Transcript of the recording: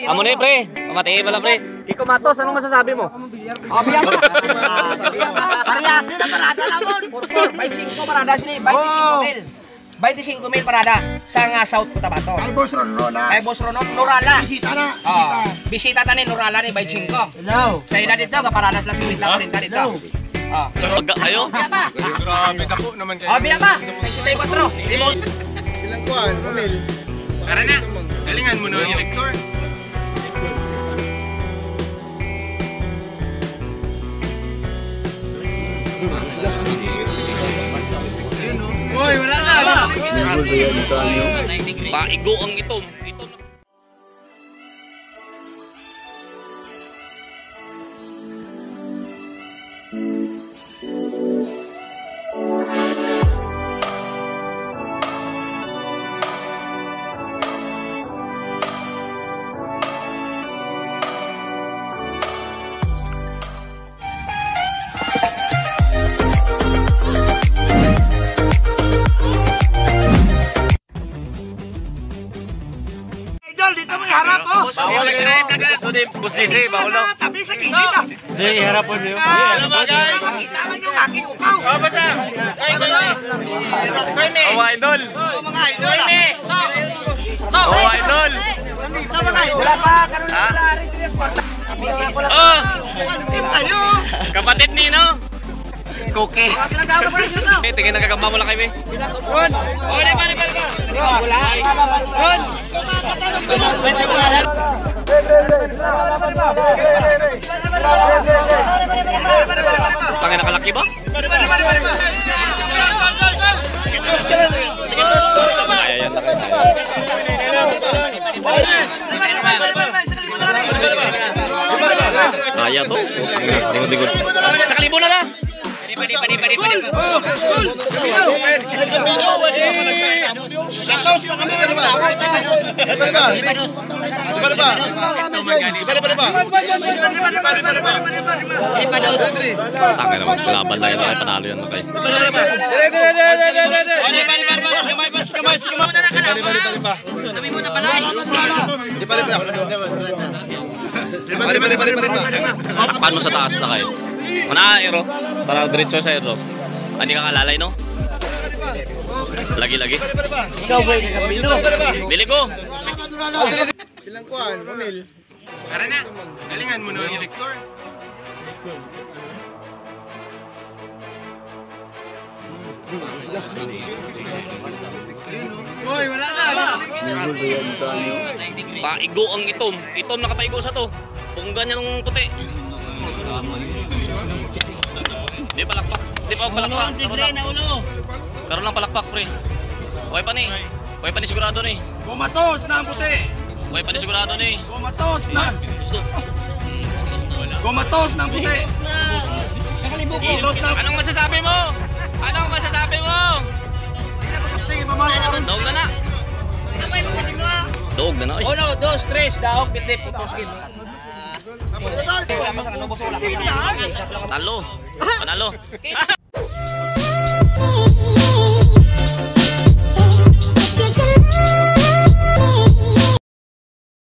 Amo na pre. Pamatay pala pre. Kiko Matos, anong masasabi mo? Parehas na parada lamon. 4 25 parada sini, 25 mil. 25 mil parada sa nga South Cotabato. Kay Boss Ronron. Kay Boss Ronron Norala. Bisita na. Oh, bisita tani Norala ni 25. Hello. Sa ila dito kaparadas la 50 40 dito. Oh. Pag ayo. Grabe dako naman kayo. Oh, biya pa. 64. Remote. Ilang kuan, Romel? Tara na. Galingan mo na yung Victor. Hoy, wala na. Paigo ang itom. Itom. Boss DC, bawal na. Tabi sa gilid ah. Hindi, harapon niyo. Hello mga guys. Makita man yung aking upaw. Oh, basta. Oh, idol. Mga idol. Oh, idol. Nandito mga idol. Wala pa karon Ha? Oh, team kayo. Kapatid ni no? Koke. Eh, tingin nagagamba mo lang kayo eh. Ron. Oh, di ba. Wala. Ron. Tangin nakalaki ba? Ay, ayan. Kaya to. Lingod-lingod. Sa kalibo na lang. Tangin naman, laban lang yun, panalo yan. Okay. Takpan mo sa taas na kayo. Una, aero. Para diretso sa aero. Hindi ka kalalay, no? Lagi-lagi. Ikaw ba yung kabilo? Bili ko! Ilang kuan, Romel? Tara na. Galingan mo na yung Victor. Paigo ang itom. Itom nakapaigo sa to. Punggan niya ng puti. Di palakpak. Di pa palakpak. Karoon lang palakpak, pre. Okay pa ni. Okay pa ni sigurado ni. Gumatos na ang puti. Okay pa ni sigurado ni. Gumatos na. Gumatos na ang puti. Gumatos na. Anong masasabi mo? Anong masasabi mo? Daog na na. Daog na na. Oy. Uno, dos, tres, daog, bitip, putos gid. Talo. Panalo.